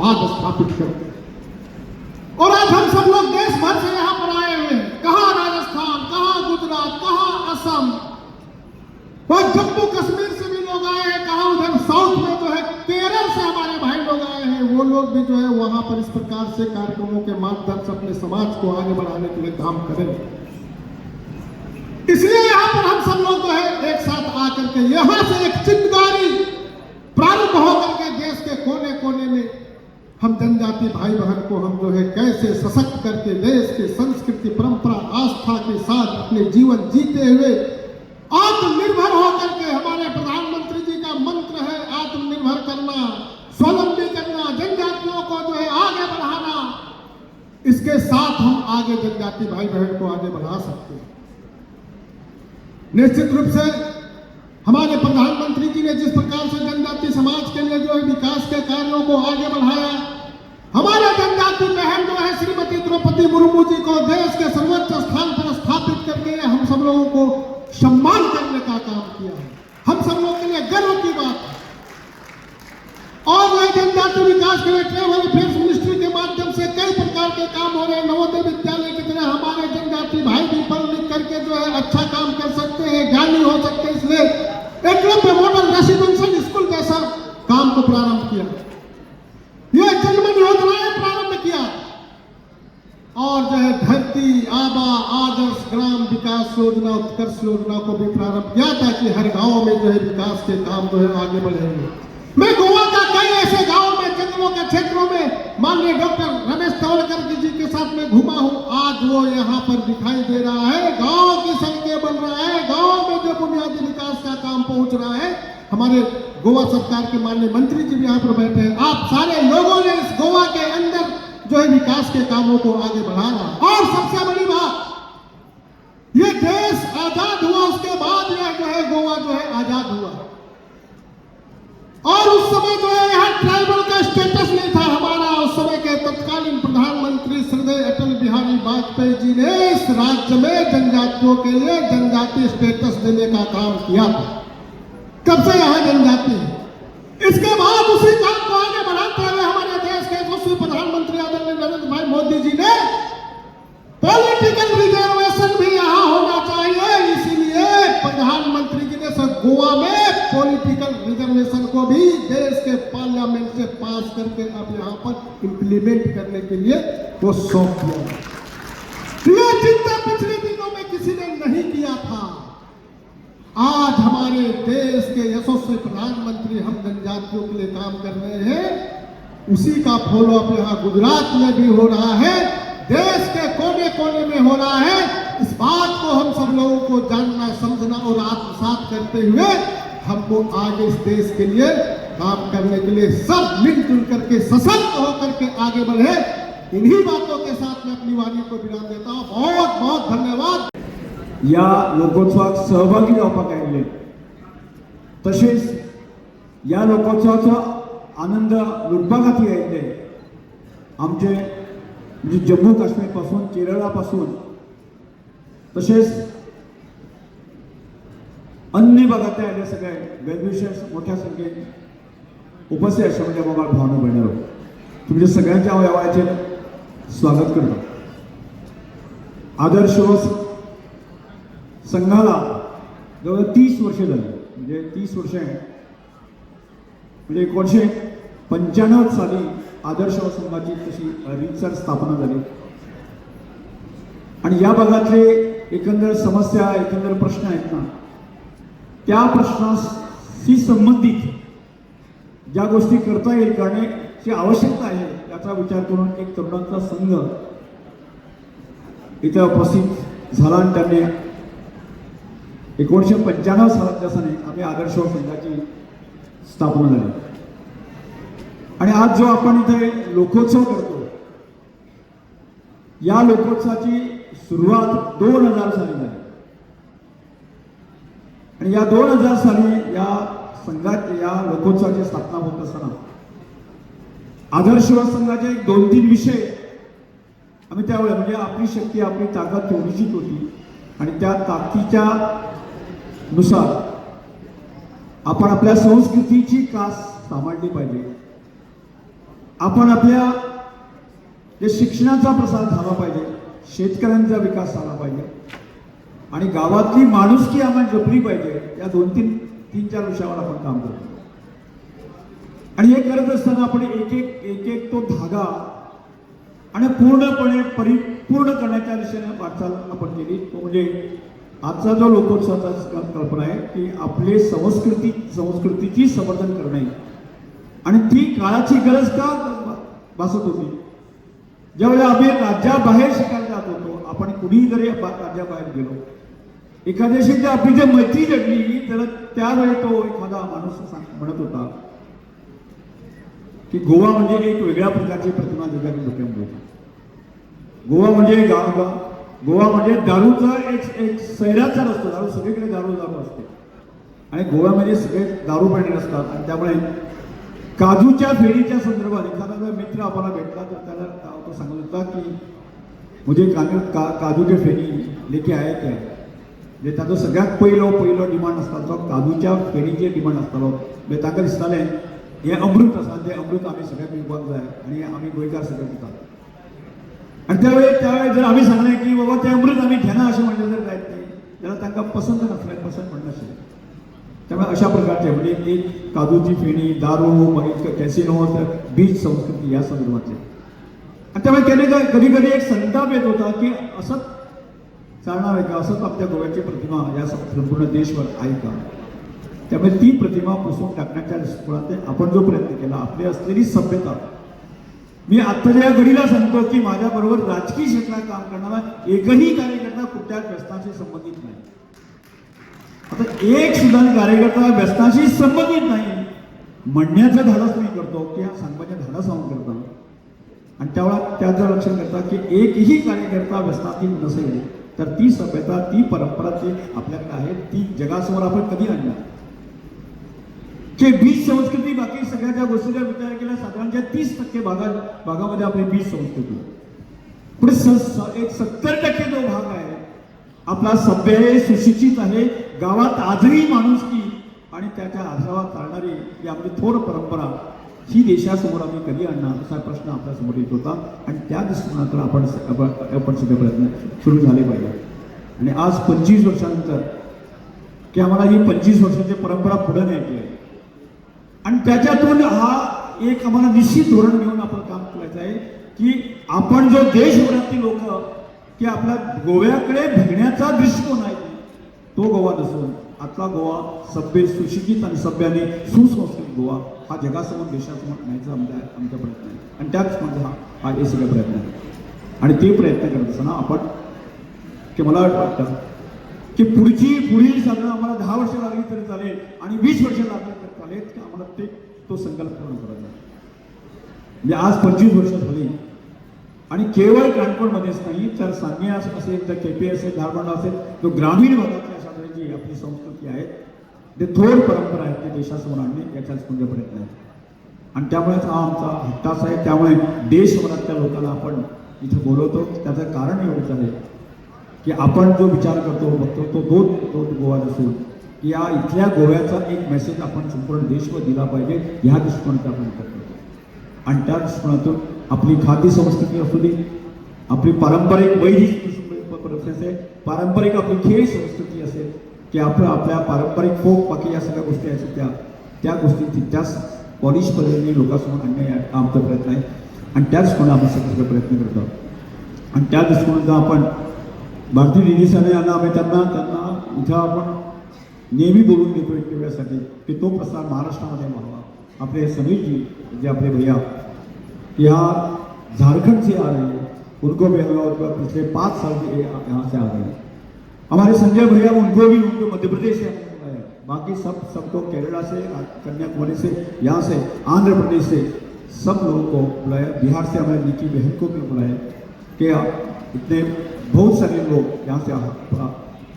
संवाद स्थापित करते हैं। और आज हम सब लोग देश भर से यहां पर आए हुए हैं। कहां राजस्थान, कहां गुजरात, कहां असम और जम्मू कश्मीर से भी लोग आए हैं, कहां उधर साउथ में जो है केरल से हमारे भाई लोग आए हैं। वो लोग भी जो है वहां पर इस प्रकार से कार्यक्रमों के माध्यम से अपने समाज को आगे बढ़ाने के लिए काम करें। इसलिए यहां पर हम सब लोग जो है एक साथ आकर के यहां से एक चिंगारी प्रारंभ होकर के देश के कोने कोने में हम जनजाति भाई बहन को हम जो है कैसे सशक्त करके देश के संस्कृति, परंपरा, आस्था के साथ अपने जीवन जीते हुए आत्मनिर्भर होकर के, हमारे प्रधानमंत्री जी का मंत्र है आत्मनिर्भर करना, स्वावलंबी करना, जनजातियों को जो है आगे बढ़ाना, इसके साथ हम आगे जनजाति भाई बहन को आगे बढ़ा सकते हैं। निश्चित रूप से हमारे प्रधानमंत्री जी ने जिस प्रकार से जनजाति समाज के लिए जो है विकास के कार्यों को आगे बढ़ाया, हमारे जनजाति बहन जो है श्रीमती द्रौपदी मुर्मू जी को देश के सर्वोच्च स्थान पर स्थापित करके हम सब लोगों को सम्मान करने का काम किया है। हम सब लोगों के लिए गर्व की बात है। और वह जनजाति विकास के लिए ट्राइबल अफेयर्स मिनिस्ट्री के माध्यम से कई प्रकार के काम हो रहे हैं। नवोदय विद्यालय की तरह हमारे जनजाति भाई भी पढ़ लिख करके जो है अच्छा काम कर सकते हैं, ज्ञानी हो सकते हैं, इसलिए एकलव्य मॉडल रेसिडेंशियल स्कूल जैसा काम को प्रारंभ किया, ये जनमन योजनाएं प्रारंभ किया और जो है धरती आबा आदर्श ग्राम विकास योजना, उत्कर्ष योजना को भी प्रारंभ किया, ताकि हर गांव में जो है विकास के काम जो है आगे बढ़ेंगे। मैं गोवा का कई ऐसे गांव में, जंगलों के क्षेत्रों में माननीय डॉक्टर रमेश तवलकर जी के साथ में घूमा हूं। आज वो यहाँ पर दिखाई दे रहा है, गांव की सड़कें बन रहा है, गांव में जो बुनियादी विकास का काम पहुंच रहा है। हमारे गोवा सरकार के माननीय मंत्री जी भी यहाँ पर बैठे हैं। आप सारे लोगों ने इस गोवा के अंदर जो है विकास के कामों को आगे बढ़ा रहा है। और सबसे बड़ी बात, ये देश आजाद हुआ, उसके बाद यह जो है गोवा जो है आजाद हुआ और उस समय जो है यहाँ ट्राइबल का स्टेटस नहीं था हमारा। उस समय के तत्कालीन प्रधानमंत्री श्रद्धेय अटल बिहारी वाजपेयी जी ने इस राज्य में जनजातियों के लिए जनजाति स्टेटस देने का काम किया था। कब से यहाँ जनजाति है। इसके बाद उसी काम को आगे बढ़ाते हुए हमारे देश के यशस्वी प्रधानमंत्री आदरणीय नरेंद्र भाई मोदी जी ने पॉलिटिकल रिजर्वेशन भी यहां होना चाहिए, इसीलिए प्रधानमंत्री जी ने सर गोवा में पॉलिटिकल रिजर्वेशन को भी देश के पार्लियामेंट से पास करके अब यहां पर इंप्लीमेंट करने के लिए वो सौंप दिया। ये चिंता पिछले दिनों में किसी ने नहीं किया था। आज हमारे देश के यशस्वी प्रधानमंत्री हम जनजातियों के लिए काम कर रहे हैं, उसी का फॉलोअप यहाँ गुजरात में भी हो रहा है, देश के कोने कोने में हो रहा है। इस बात को हम सब लोगों को जानना, समझना और आत्मसात करते हुए हमको आगे इस देश के लिए काम करने के लिए सब मिलजुल करके, सशक्त होकर के आगे बढ़े। इन्हीं बातों के साथ मैं अपनी वाणी को विराम देता हूँ। बहुत बहुत धन्यवाद। या लोकोत्सवात सहभागी जावपाक आयिल्ले, तशेंच ह्या लोकोत्सवाचो आनंद लुटपा खातीर आयिल्ले आमचे, म्हणजे जम्मू काश्मीर पासून, केरळा पासून, तशेंच अन्य भागांतले आयिल्ले सगळे वेलविशर्स मोठ्या संख्येन उपस्थित आशिल्ले म्हणजे मोगाळ भावना भयणींनो, तुमच्या सगळ्यांच्या हांव ह्या वेळाचेर स्वागत करता। आदर्श संघाला जवळ 30 वर्ष झाली, म्हणजे 30 वर्ष, म्हणजे 1995 साली आदर्श संघाची तशी रीतसर स्थापना झाली आणि या भागातले एकंदर समस्या, एकंदर प्रश्न आहेत ना, त्या प्रश्नाशी संबंधित ज्या गोष्टी करता येईल, करण्याची आवश्यकता आहे, याचा विचार करून एक तरुणांचा संघ इथं उपस्थित झाला आणि त्यांनी 1995 सालातल्या साली आम्ही आदर्श संघाची स्थापना झाली. आणि आज जो आपण इथे लोकोत्सव करतो, या लोकोत्सवाची सुरुवात 2000 साली झाली आणि या 2000 साली या संघात या लोकोत्सवाची स्थापना होत असताना आदर्श संघाचे एक दोन तीन विषय आम्ही त्यावेळी, म्हणजे आपली शक्ती, आपली ताकद तेवढीशीच होती आणि त्या ताकदीच्या नुसार आपण आपल्या संस्कृतीची कास सांभाळली पाहिजे. आपण आपल्या जे शिक्षणाचा प्रसार झाला पाहिजे, शेतकऱ्यांचा विकास झाला पाहिजे आणि गावातली माणुसकी आम्हाला जपली पाहिजे, या दोन तीन तीन चार विषयावर आपण काम करतो. आणि हे करत असताना आपण एक एक एक एक तो धागा आणि पूर्णपणे परिपूर्ण करण्याच्या दिशेने वाटचाल आपण केली. तो म्हणजे आजचा जो लोकोत्सवाचा कल्पना आहे की आपले संस्कृतीची संवर्धन करणे आणि ती काळाची गरज का भासत होती? ज्यावेळी आम्ही राज्याबाहेर शिकायला जात होतो, आपण कुणीही जरी राज्याबाहेर गेलो, एखाद्याशी जर आपली जे मैत्री जडली, तर त्यावेळी तो एखादा माणूस म्हणत होता की गोवा म्हणजे एक वेगळ्या प्रकारची प्रतिमा जगाच्या डोक्यामध्ये होती. गोवा म्हणजे गाव गाव, गोवा म्हणजे दारूचा एक एक सैराचार असतो. दारू सगळीकडे, दारू दारू असते आणि गोव्यामध्ये सगळे दारू पिणारे असतात. आणि त्यामुळे काजूच्या फेणीच्या संदर्भात एखादा जर मित्र आपल्याला भेटला, तर त्याला तो सांगत होता की मुझे काजूचे फेणी लेके आए क्या? म्हणजे ताजो सगळ्यात पयलो पयलो डिमांड आसता तो काजूच्या फेणीचे डिमांड आसतालो. म्हणजे तांकां दिसतालें हें अमृत आसा, तें अमृत आमी सगळे पिवपाक जाय आनी आमी गोंयकार सगळे पितात. आणि त्यावेळी त्यावेळी जर आमी सांगलें की बाबा तें अमृत आमी घेना अशें म्हणलें जर जायत न्ही जाल्यार तांकां पसंत नासलें, पसंत म्हणनाशिल्लें. त्यामुळे अशा प्रकारचे म्हणजे एक काजूची फेणी, दारू, मागीर कॅसिनो, बीच संस्कृती या संदर्भातले. आणि त्यामुळे त्याने कधी कधी एक संताप येत होता की असंच चालणार आहे का? असंच आपल्या गोव्याची प्रतिमा या संपूर्ण देशभर आहे का? त्यामुळे ती प्रतिमा पुसून टाकण्याच्या दृष्टिकोनात आपण जो प्रयत्न केला, आपली असलेली सभ्यता. मी आत्ताच्या या घडीला सांगतो की माझ्याबरोबर राजकीय क्षेत्रात काम करणारा एकही कार्यकर्ता कुठल्याच व्यसनाशी संबंधित नाही. आता एक सुद्धा कार्यकर्ता व्यसनाशी संबंधित नाही म्हणण्याचं धाडस मी करतो किंवा सांगण्याचं धाडस हांव करता. आणि त्यावेळा त्याचं लक्षण करता की एकही कार्यकर्ता व्यसनातील नसेल, तर ती सभ्यता, ती परंपरा जी आपल्याकडे आहे, ती जगासमोर आपण कधी आणणार? की बीच संस्कृती, बाकी सगळ्या ज्या गोष्टीचा विचार केला, साधारणतः 30% भागामध्ये आपली बीच संस्कृती. पुढे एक 70% जो भाग आहे आपला सभ्य आहे, सुशिक्षित आहे. गावात आजही माणुसकी आणि त्याच्या आधारावर चालणारी ही आपली थोर परंपरा ही देशासमोर आम्ही कधी आणणार, असा प्रश्न आपल्यासमोर येत होता. आणि त्या दृष्टिकोनातून आपण आपण आपण सगळे प्रयत्न सुरू झाले पाहिजे. आणि आज 25 वर्षानंतर की आम्हाला ही 25 वर्षाची परंपरा पुढे न्यायची आहे आणि त्याच्यातून हा एक आम्हाला निश्चित धोरण घेऊन आपण काम करायचं आहे की आपण जो देशभरातील लोक की आपल्या गोव्याकडे बघण्याचा दृष्टिकोन आहे, तो गोवा नसून आतला गोवा सभ्य, सुशिक्षित आणि सभ्य आणि सुसंस्कृत गोवा हा जगासमोर, देशासमोर न्यायचा आमचा आमचा प्रयत्न आहे. आणि त्याच म्हणजे हा हा हे सगळे प्रयत्न आहे. आणि ते प्रयत्न करत असताना आपण की मला वाटतं की पुढील साधारण आम्हाला 10 वर्ष लागली तरी चालेल आणि 20 वर्ष लागली तरी चालेल, की आम्हाला तो संकल्प पूर्ण करायचा आहे. म्हणजे आज 25 वर्ष झाली आणि केवळ काणकोणमध्येच नाही, तर सांगे असेल, तर केपी असेल, धारबांडा असेल, जो ग्रामीण भागातल्या अशा तऱ्हेची आपली संस्कृती आहे, ते थोर परंपरा आहे, ते देशासमोर आणणे याचाच म्हणजे प्रयत्न आहे. आणि त्यामुळेच हा आमचा हट्टास आहे. त्यामुळे देशभरातल्या लोकांना आपण इथं बोलवतो. त्याचं कारण एवढंच आहे की आपण जो विचार करतो, बघतो, तो दोन दोन गोवा नसून की या इथल्या गोव्याचा एक मेसेज आपण संपूर्ण देशभर दिला पाहिजे, ह्या दृष्टिकोनात आपण करतो. आणि त्या दृष्टिकोनातून आपली खाद्य संस्कृती असू दे, आपली पारंपरिक वैदिक असेल, पारंपरिक आपली खेळ संस्कृती असेल, की आपलं आपल्या पारंपरिक फोक, बाकी या सगळ्या गोष्टी आहेत, त्या त्या गोष्टी तितक्याच पॉलिश पद्धतीने लोकांसमोर आणणे हा आमचा प्रयत्न आहे. आणि त्याच दृष्टिकोनात आपण सगळे सगळे प्रयत्न करतो. आणि त्या दृष्टिकोनातून आपण भारती दिदी साने यांना आम्ही त्यांना त्यांना इथं आपण नेहमी बोलून घेतो एक वेळासाठी की तो प्रसार महाराष्ट्रामध्ये व्हावा. आपले समीरजी, जे आपले भैया यहाँ झारखंड से आ रहे हैं, उनको भी हम लोग पिछले 5 साल से यहाँ से आ रहे हैं. हमारे संजय भैया, उनको भी, उनको मध्य प्रदेश से हमने बुलाया. बाकी सब सबको केरला से, कन्याकुमारी से, यहाँ से, आंध्र प्रदेश से सब लोगों को बुलाया. बिहार से हमारे निकी बहन को भी बुलाया कि इतने बहुत सारे लोग यहाँ से,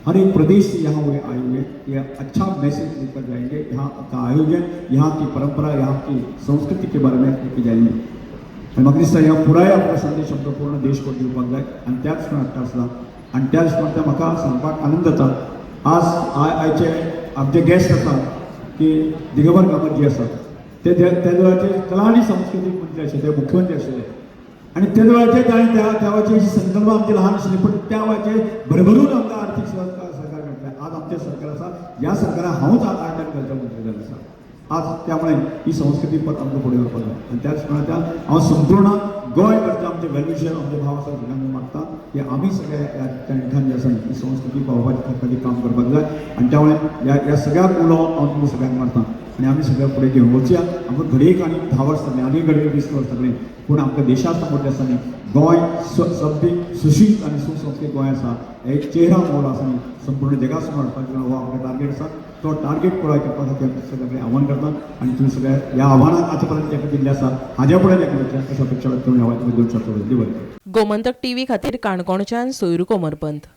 हर एक प्रदेश से यहाँ हुए आए हुए, ये अच्छा मैसेज लेकर जाएंगे. यहाँ का आयोजन, यहाँ की परंपरा, यहाँ की संस्कृति के बारे में लेके जाएंगे. आणि म्हाका दिसता ह्या पुराय आपलो संदेश आमकां पूर्ण देशभर दिवपाक जाय. आनी त्याच हट्ट आसला आनी त्याच म्हणटा म्हाका सांगपाक आनंद जाता. आज आयचे आमचे गेस्ट आसा की दिगंबर कामत जी आसा. ते त्या वेळाचे कला आनी सांस्कृतीक मंत्री आशिल्ले, ते मुख्यमंत्री आशिल्ले आनी त्या वेळाचेर ताणें त्या त्या वेळाची अशी संकल्प आमची लहान आशिल्ली, पूण त्या वेळाचेर भरभरून आमकां आर्थीक सहकार मेळटलें. आज आमचें सरकार आसा, ह्या सरकाराक हांवूच आज आर्ट अँड कल्चर मंत्री जाल्लो आसा. आज त्यामुळे ही संस्कृती परत आमकां फुडें व्हरपाक जाय आनी त्याच प्रमाणे हांव संपूर्ण गोंयभरचे आमचे वेलविशर, आमचे भाव आसा, सगळ्यांक मागता की आमी सगळे ह्या त्या निठान जे आसा ही संस्कृती पावोवपाचे खातीर काम करपाक जाय आनी त्यामुळे ह्या ह्या सगळ्याक उलो हांव तुमकां सगळ्यांक मारता आनी आमी सगळ्या फुडें घेवन वचया. आमकां घडयेक आनी 10 वर्सां जातलीं, आनी घडये 20 वर्सां जातलीं, पूण आमकां देशा समोर आसा न्ही गोंय सभ्य, सुशील आनी सुसंस्कृत गोंय आसा, एक चेहरा मोल आसा न्ही संपूर्ण जगा समोर हाडपाचें हो आमकां टार्गेट आसा. तो टार्गेट पुराय करपा खातीर आमी सगळे कडेन आव्हान करता आनी तुमी सगळे ह्या आव्हानाक आतां पर्यंत जाका दिल्लें आसा हाज्या फुडें जाका दिवचें अशें अपेक्षा व्यक्त करून ह्या वेळार तुमी 2 शब्द उलयतली. बरें. गोमंतक टीव्ही खातीर काणकोणच्यान सोयरू कोमरपंत.